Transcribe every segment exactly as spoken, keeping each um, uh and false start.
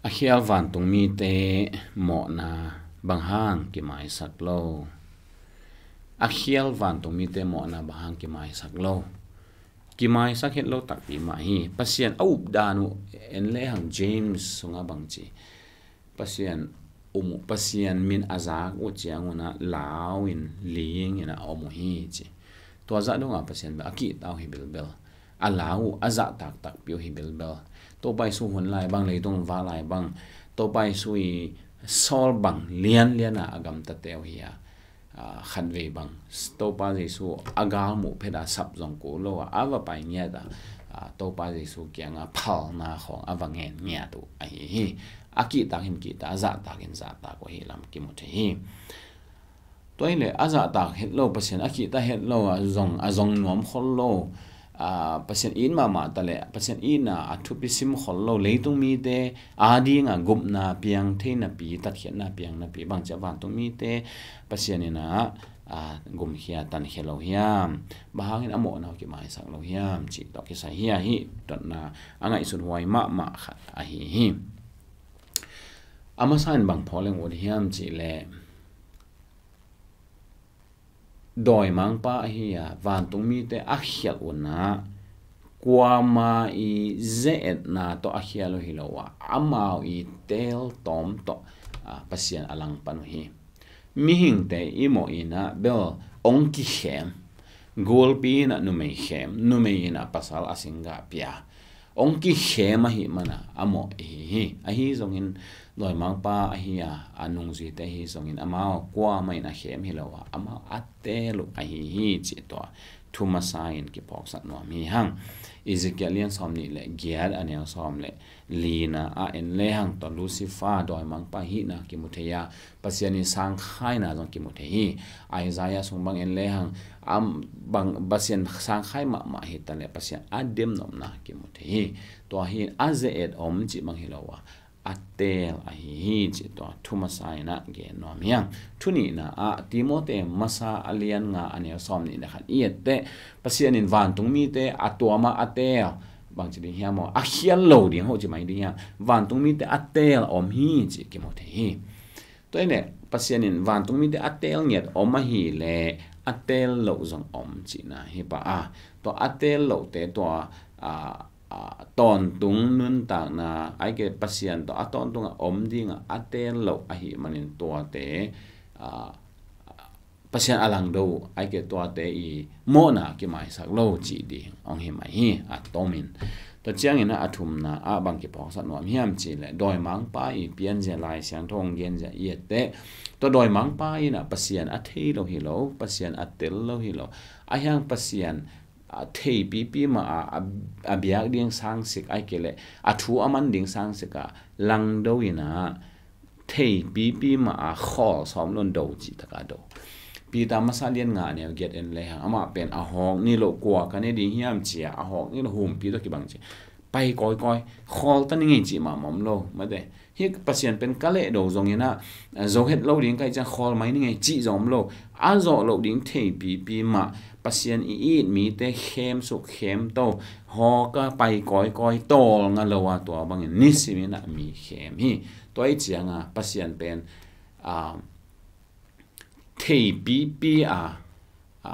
Khial vantung mite mawhna bang hang kimaisak lo? A khial vantung mite mawhna bang hang kimaisak lo? Kimaisak het lo takpi mah hi. Pasian a updan uh en lehang James sungah bang ci? Pasian um uh, Pasian min a zak uh ciangun ah lau in ling in a om uh hi ci. Tua zah dongah Pasian bel a kihta uh hi bilbel. A lau uh, a zahtak takpi uh hi bilbel. Topa Jesu hun lai bang, leitung va lai bang, Topa Jesu i sawl bang lianlian a a gamtate uh hi a, a, khatvei bang Topa Jesu a gal muh phet a sap zong kul lo a, a va pai ngiat a, a, Topa Jesu kiangah phalna khawng a va ngen ngiat uh ahi hi. A kihtak in kihtak, a zahtak in zahtak uh ahi lam kimu thei hi. Tua hi leh a zahtak het lo, Pasian a kihta het lo, a zong, a zong nuam khol lo, a, Pasian it mahmah ta leh Pasian itna a thupi sim khol lo, leitung mite a dingah gupna piang theinapi, tatkhiatna piang napi, bangci a vantung mite Pasian in a, a, gumkhia tankhia lo hiam? Bang hangin a mawhna uh kimaisak lo hiam cih tawh kisai hi a, hih dotna a ngaihsut huai mahmah khat ahi hi. A masa in bang phawk leng ut hiam cih leh, dawimangpa ahi a, vantung mite a khialh un ah kuama i ze-etna tawh a khial uh hi lo a, amau i teel tawm tawh, a, Pasian a langpan uh hi. Mihingte i mawh in ah bel hong kikhem, gulpi in ah numei khem, numei in ah pasal a singgah pia, hong kikhem ahih man a a mawh ihi hi. Ahi zongin dawimangpa ahi a, a nungzuite ahi zongin amau kuamah in a khem hi lo a, amau a teel uh ahi hi cih tua thu masa in kiphawksak nuam hi hang. Ezekiel lian sawm nih le giat, a neu sawm le lina ah en lehang tua Lucifer dawimangpa hihna kimu thei a, Pasian i sangkhaina zong kimu thei hi. Isaiah sung bang en lehang, am, bang, Pasian sangkhai mahmah hi ta leh Pasian a demnopna kimu thei hi. Tua hi a ze-et om cih bang hi lo a, a teel ahi hi cih tua thu masa in ah gen nuam hi hang. Thu nihna ah Timothy masa a lian nga, a neu sawm nih le khat i et teh, Pasian in vantung mite a tuam a a teel, bangci ding hiam aw, a khial lo ding hoh ci mai ding hiam? Vantung mite a teel om hi cih kimu thei hi. Tua hi leh Pasian in vantung mite a teel ngiat om ahi leh a teel loh zong om cihna hi pah a. Tua a teel lohte tua, a, a, tawntung nuntakna, ahih kei leh Pasian tua a tawntung a om ding a a teel loh ahih manin tuate, a, Pasian a langdo uh, ahih kei leh tuate i mawhna kimaisak lo cih ding hong hi mai hi, a tomin. Tua ciangin a thumna ah bang kiphawksak nuam hiam cih leh dawimangpa i pianzia Lai Siangtho hong genzia i et teh, tua dawimangpa in ah Pasian a thei lo hi lo, Pasian a tel lo hi lo. Ahi hang Pasian, a, theipipi mah a, a, a biak ding sangsik, ahih kei leh a thu a man ding sangsik a langdo in ah, theipipi mah a khawl sawm lo in do cih tak a do. Peter masa lian nga, a neu giat en lehang, amah pen a hawk ni lo, kua ka ne ding hiam ci a, a hawk ni lo, humpi tawh kibang ci, pai kawikawi, khawl ta ning ei cih mah om lo, mate. Hih Pasian pen ka leh do zongin ah, a, zo het lo ding ka hih ciang khawl mai ning ei cih zong om lo. A zawh loh ding theipipi mah, Pasian i it mite khemsuk khemto, hawk a pai kawikawi, tawlnga lo a, tua bangin nisimin ah mi khem hi. Tua ahih ciang a Pasian pen, a, theipipi a, a,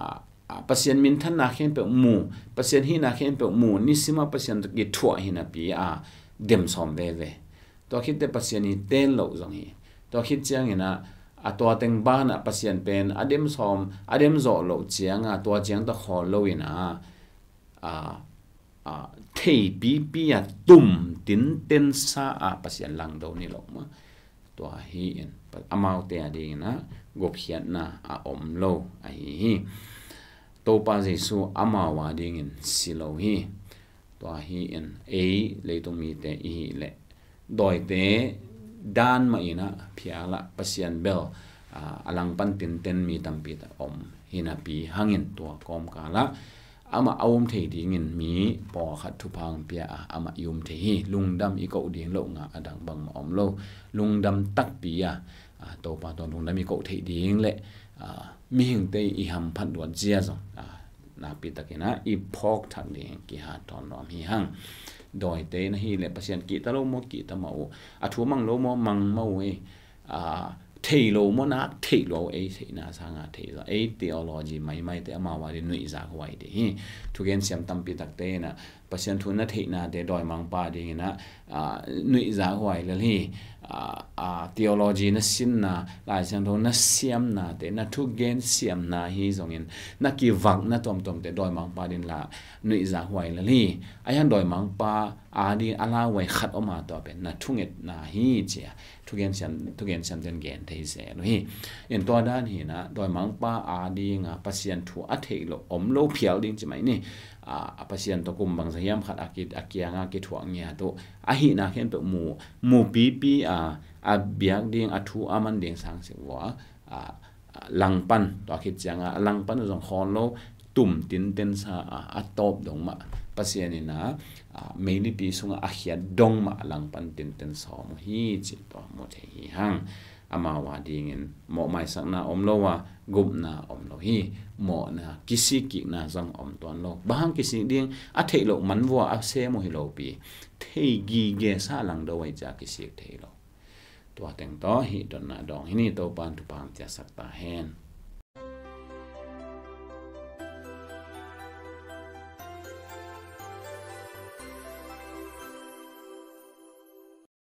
a, Pasian minthanna khempeuh mu, Pasian hihna khempeuh mu, nisim a Pasian tawh kithuah hi napi a dem sawm veve. Tua khit teh Pasian i teel loh zong hi. Tua khit ciangin ah, a, tua teng ban ah Pasian pen a dem sawm, a dem zawh loh ciang a, tua ciang tawh khawl lo in ah, a, a, theipipi a tum tinten sa a Pasian langdo ni lo mah. Tua hi in, amaute a dingin ah gupkhiatna a om lo ahi hi. Topa Jesu amau a dingin si lo hi. Tua hi in, ei leitung mite i hih leh dawite dan mah in ah phial ah, Pasian bel, a, a langpan tinten mi tampi tak om hi napi hangin, tua kawmkal ah amah a um thei dingin mi pawlkhat thupha hong pia a, amah i um thei hi. Lungdam i koh ding loh ngah a dang bangmah om lo. Lungdam takpi a, a, Topa tawh lungdam i koh theih ding leh, a, mihingte i hamphat luat zia zong, a, nakpi takin ah i phawk thak ding kihat thawn nuam hi hang. dawite na hi le Pasian kihta lo maw, kihta mah uh. A thu mang lo maw, mang mah uh ei. A, thei lo maw, nak thei lo ei, theihna sanga thei zaw. Ei theology maimaite amau a ding nuihzak huai ding hi. Thugen siam tampi takte in ah Pasian thu na theihnate dawimangpa dingin ah, a, nuihzak huai lel hi. A, a, theology na sinna, Lai Siangtho na siamnate, na thugen siamna hi zongin na kivakna tuamtuamte dawimangpa dingin la nuihzak huai lel hi. A hiang dawimangpa a ding a lauhuai khat om a, tua pen na thungetna hi ci-a thugen siam, thugen siamten gen thei zel uh hi. In tua dan hi in ah dawimangpa a dinga Pasian thu a theih loh om lo phial ding ci mai ni. A, a Pasian tawh kum bangzah hiam khat a ki, a kianga kithuah ngiat uh. Ahihna khempeuh mu, mu pipi a, a biak ding, a thu a man ding sang sik vua, a, a langpan, tua khit cianga a langpan uh zong khawl lo, tum tinten sa a, a tawp dong mah Pasian in ah, a, meilipi sungah a khiat dong mah a langpan tinten sawm uh hi cih tua mu thei hi hang. Amau a dingin mawh maisakna om lo a, gupna om lo hi. Mawhna, kisik kikna zong om tuan lo. Bang hang kisik ding, a theih loh man vua a sem uh hi lopi. Thei gige sa langdo uh ei cia kisik thei lo. Tua teng tawh hih dotna dawng hi ni. Topan thupha hong ciahsak ta hen.